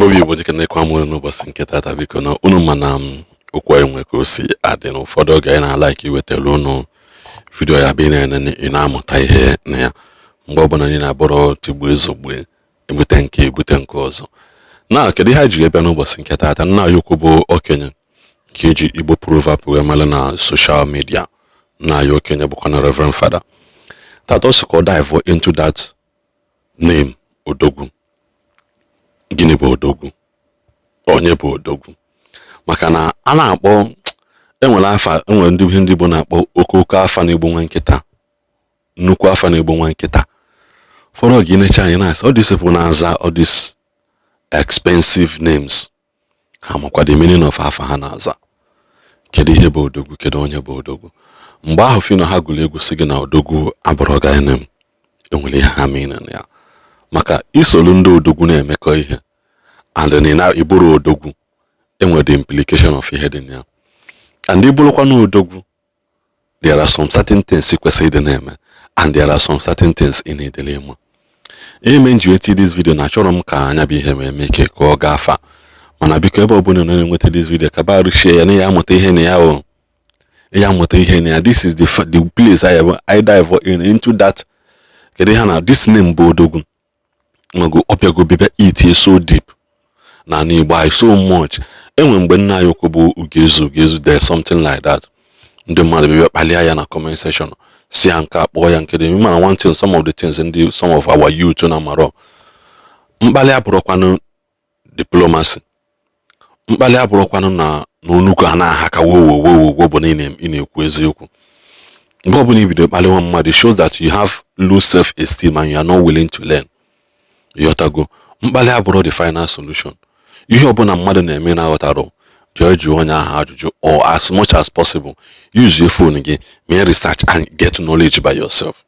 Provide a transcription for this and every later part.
Igbo bụ Igbo, dịka na-ekwe amụrụ n'ụbọchị nke tata, biko na unu ma na m okwu anyị nwe ka o si adị na ụfọdụ oge anyị na-alike iwetara unu video ya bụ ị na-enene, ị na-amụta ihe na ya. Mgbe ọbụla anyị na-abụrụ tigbuo ezogbue, ebute nke ebute nke ọzọ. Na kedu ihe anyị ji bịa n'ụbọchị nke tata? Nna anyị ukwu bụ okenye nke eji Igbo proverb wee mara na social media. Nna anyị okenye bụkwa na Reverend Father. Tata ọ sị ka ọ dive into that name, Odogwu. Gịnị bụ Odogwu? Onye bụ Odogwu? Maka na a na-akpọ, enwere afa, enwere ndị ihe ndị Igbo na-akpọ okooko afa na-egbu nwa nkịta, nnukwu afa na-egbu nwa nkịta. Ụfọdụ oge inecha anyị na-asị all these people na-aza all these expensive names, ha makwa the meaning of afa ha na-aza? Kedu ihe bụ Odogwu? Kedu onye bụ Odogwu? Mgbe ahụ Phyno ha gụrụ egwu sị gị na Odogwu abụrụ guy name, enwere ihe ha mean na ya. Maka isolu ndị odogwu na-emekọ ihe and na ịbụrụ odogwu, enwere the implication of ihe dị na ya. And ịbụrụkwa na odogwu, there are some certain things ị kwesịrị ịdị na-eme and there are some certain things ị na-edele ịma. Ihe mee nji weti this video na achọrọ m ka anya bụ ihe wee mee ka ọ gaa afa. Mana biko, ebe ọbụla ị na-enweta this video, ka ba share ya na ya amụta ihe na ya o ya amụta ihe na ya. This is the place I dive into that. Kedu ihe na this name bụ Odogwu? Mago ọbịago bịa itie so deep na ala Igbo anyị so much. Enwe mgbe nna anyị ukwu bụ Ugezu Ugezu, there something like that, ndị mmadụ bịa kpalia ya na comment section, si ya nke akpọọ ya nke dị. Mana one thing, some of the things ndị some of our youth na marọ, mkpali abụrụkwanụ diplomacy, mkpali abụrụkwanụ na n'onukwu a na-aha ka wo wo wo wo bụ na ị na-ekwu eziokwu. Mgbe ọbụla ibido kpaliwa mmadụ, it shows that you have low self esteem and you are not willing to learn. Ịghọtago? Mkpali abụrụ the final solution. Ihe ọbụla mmadụ na-eme na-aghọtarụ, jụọ jụọ onye ahụ ajụjụ, or as much as possible, use your phone gị mee research and get knowledge by yourself.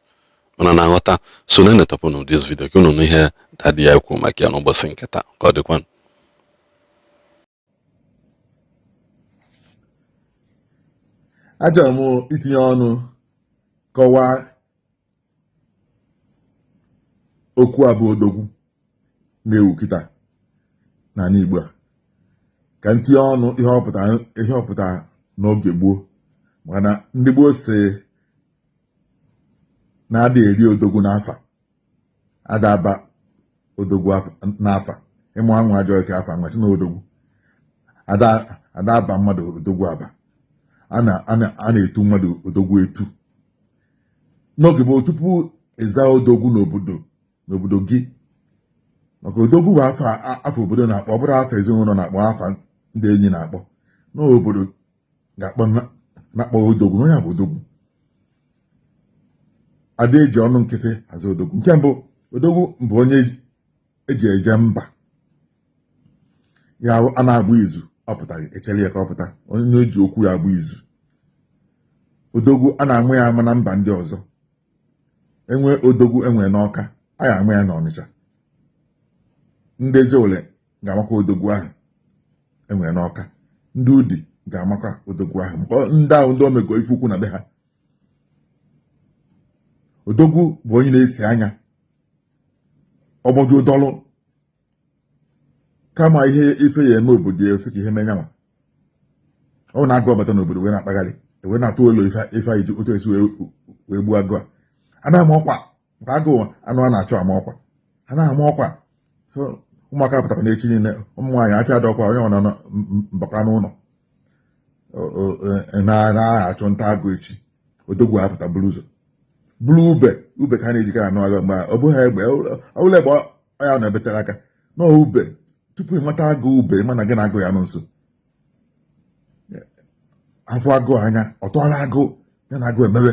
Unu na-aghọta? So na enetọpụnụ this video ka unu nụ ihe daddy ya ekwu maka ya n'ụbọchị nke taa. Ka ọ dịkwa. Achọrọ m itinye ọnụ kọwaa okwu a bụ odogwu na-ewu kịta n'ala Igbo a, ka m tinye ọnụ ihe ọ pụtara n'oge gboo, maka na ndị gboo si na-ada eri odogwu n'afa, ada aba odogwu n'afa. Ịmụ anwụ ajọ ike afa nwa si na odogwu ada aba mmadụ odogwu aba. A na-etu mmadụ odogwu etu n'oge gboo tupu ịza odogwu n'obodo gị, maka odogwu bụ afa obodo na-akpọ, ọ bụrụ afa ezinụlọ na-akpọ, afa ndị enyi na-akpọ n'obodo ga-akpọ na-akpọ odogwu na onye a bụ odogwu. Ada eji ọnụ nkịtị aza odogwu. Nke mbụ, odogwu bụ onye eji eje mba. Ya a na-agba izu, ọ pụtaghị, echere ya ka ọ pụta. Onye eji okwu ya agba izu. Odogwu a na-amụ ya ama na mba ndị ọzọ. Enwe odogwu enwe n'Ọka, a ya ama ya n'Ọnịcha. Ndị Eziowelle ga-amakwa odogwu ahụ enwere n'Ọka, ndị Udi ga-amakwa odogwu ahụ, maka ndị ahụ ndị omego ife ukwu na be ha. Odogwu bụ onye na-esi anya ọgbọjụ dọlụ kama ihe ife ya eme obodo ya osi ka ihe menyanwa. Ọ na agụ ọbata n'obodo wee na-akpagharị, wee na-atụ olu ife anyị ji otu esi wee gbuo agụ a. A na-ama ọkwa maka agụụ anụ a na-achọ ama ọkwa, a na-ama ọkwa. So ụmụaka pụtara n'echi niile, ụmụ nwaanyị afịa adị ọkwa, onye ọ nọ mbakwa n'ụlọ na-achụ nta agụ echi. Odogwu apụta buru ụzọ buru ube. Ube ka a na-ejikarị anụ agụ mgbe ọ bụghị egbe. Ọbụla egbe ọ ya na-ebetere aka na ube. Tupu ị mata agụ ube, mana gị na agụ ya nọ nso, afọ agụ anya ọ tụọla agụ ya na agụ emebe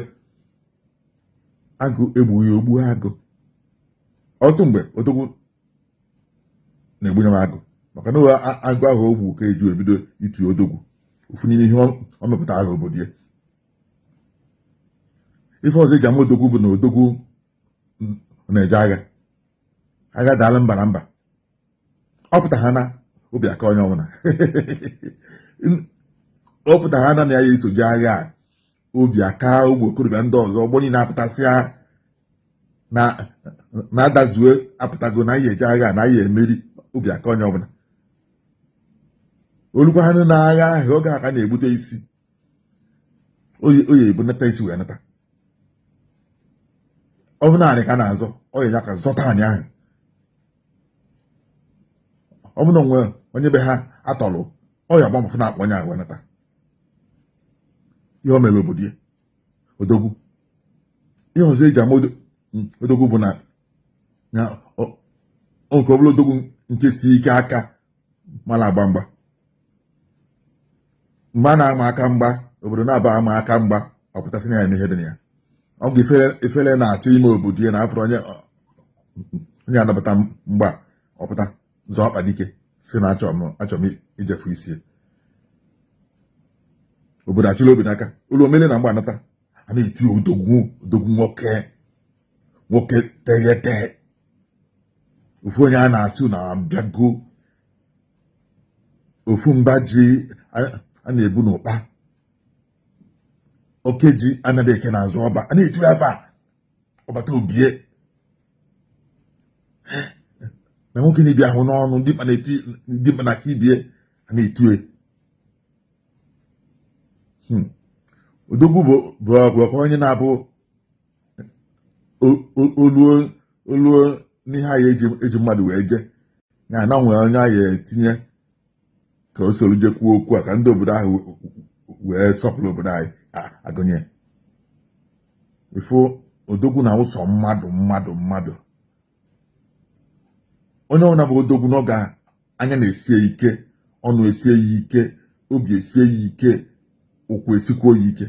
agụ egbughị ogbu agụ. Ọtụtụ mgbe odogwu na-egbunye m agụ, maka na agụ ahụ ogbu ka eji ebido itu odogwu ofu n'ime ihe ọ mepụtara n'obodo ya. Ife ọzọ eji ama odogwu bụ na odogwu na-eje agha. Agha daala mba na mba, ọ pụta ha na obi aka onye ọbụla ọ pụta ha na ya esoji agha a, obi aka ụmụ okorobịa ndị ọzọ ọgbọ niile apụtasịa na na adazue apụtago na anyị eje agha na anyị emeri, obi aka onye ọbụla. Olukwa ha n'agha ahụ, oge a ka na-egbute isi, oye ebunata isi wee nata. Ọ bụ naanị ka a na-azọ, ọ ya ka zọta anị ahụ. Ọ bụ na onwe onye be ha atọlụ, ọ ya agba mbọ na akpọ onye ahụ wee nata. Ihe o mere obodo ya, odogwu. Ihe ọzọ eji ama odogwu bụ na nke ọ bụla odogwu nke si ike aka mara agba mgba. Mgbe a na-ama aka mgba, obodo na-aba ama aka mgba, ọ pụtasị na ya eme ihe dị na ya. Ọ ga ifele na-achọ ime obodo ya na afọrọ onye onye anabata mgba, ọ pụta zọọ ọkpa dike, si na achọ m ijefu isi obodo, achịla obi n'aka ụlọ omele na mgba anata. A na-eti odogwu, odogwu nwoke, nwoke teghete. Ofu onye a na-asị na abịago, ofu mba ji a na-ebu n'ụkpa, oke ji anaghị eke n'azụ ọba, a na-etu ya afa ọbata obie na nwoke na-ebi ahụ n'ọnụ ndị mkpa na-eti ndị mkpa na aka ibie, a na-etu ya. Odogwu bụ ọgwụ onye na-abụ oluo oluo n'ihe anyị eji mmadụ wee jee ya na nwere onye anyị etinye ka o soro jee kwuo okwu a ka ndị obodo ahụ wee sọpụrụ obodo anyị agụnye ifo. Odogwu na ụsọ mmadụ mmadụ mmadụ, onye ọbụla bụ odogwu n'oge anya na-esie ike, ọnụ esie ya ike, obi esie ya ike, ụkwụ esikwuo ya ike.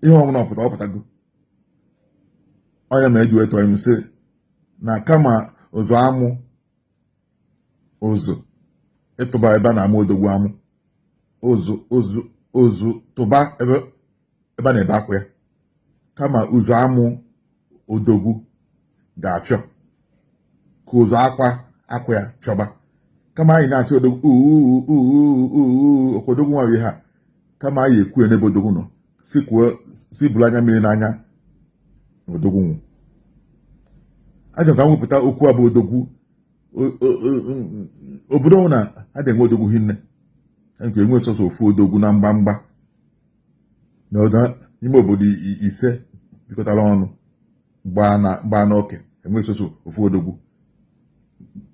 Ihe ọbụla ọpụta ọpụtago onye ma eji wee tọọ inu sị na kama ụzụ amụ ụzụ ịtụba ebe a na-amụ odogwu amụ ụzụ ụzụ ụzụ tụba ebe ebe a na-ebe akwa ya, kama ụzụ amụ odogwu ga-afịọ ka ụzụ akwa akwa ya fịọba. Kama anyị na-asị odogwu odogwu nwa ihe a, kama anyị ekwue n'ebe odogwu nọ, si kwuo si buru anya mmiri n'anya na odogwu nwụ. Ajọ ka m wepụta okwu a bụ odogwu. Obodo ọbụla a na-enwe odogwu hinne nke enwe sọsọ ofu odogwu na mgbamgba n'ime obodo ise bikọtara ọnụ gbaa n'oke, enwe sọsọ ofu odogwu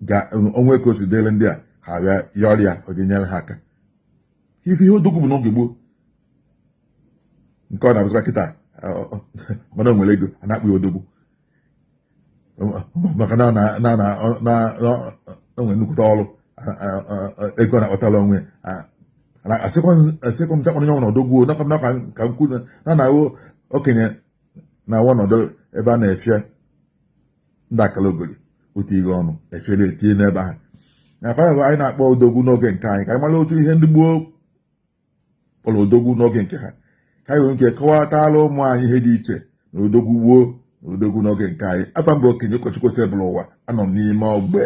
ga onwe ka o si dịrị ndị a, ha bịa ya ọrịa, ọ ga-enyere ha aka. Ife ihe odogwu bụ n'oge gboo nke ọ na-abụzikwa kịta, mana o nwere ego, a na-akpọ ya odogwu maka na o nwere nnukwute ọrụ ego na-akpatara onwe. Asịkwa m sakwa onye ọnọdụ gboo nakwa nakwa ka nkwu na na-ahụ okenye na-awa ọnọdụ ebe a na-efie ndị akala ogori otu ihe ọnụ efiela etinye n'ebe ahụ na akwa anyị na-akpọ odogwu n'oge nke anyị, ka anyị mara otu ihe ndị gboo kpọrọ odogwu n'oge nke ha, ka anyị nwere ike kọwatara ụmụ anyị ihe dị iche na odogwu gboo na odogwu n'oge nke anyị. Afa mba okenye ụkọchukwu Osebụlụwa, anọ m n'ime ogbe.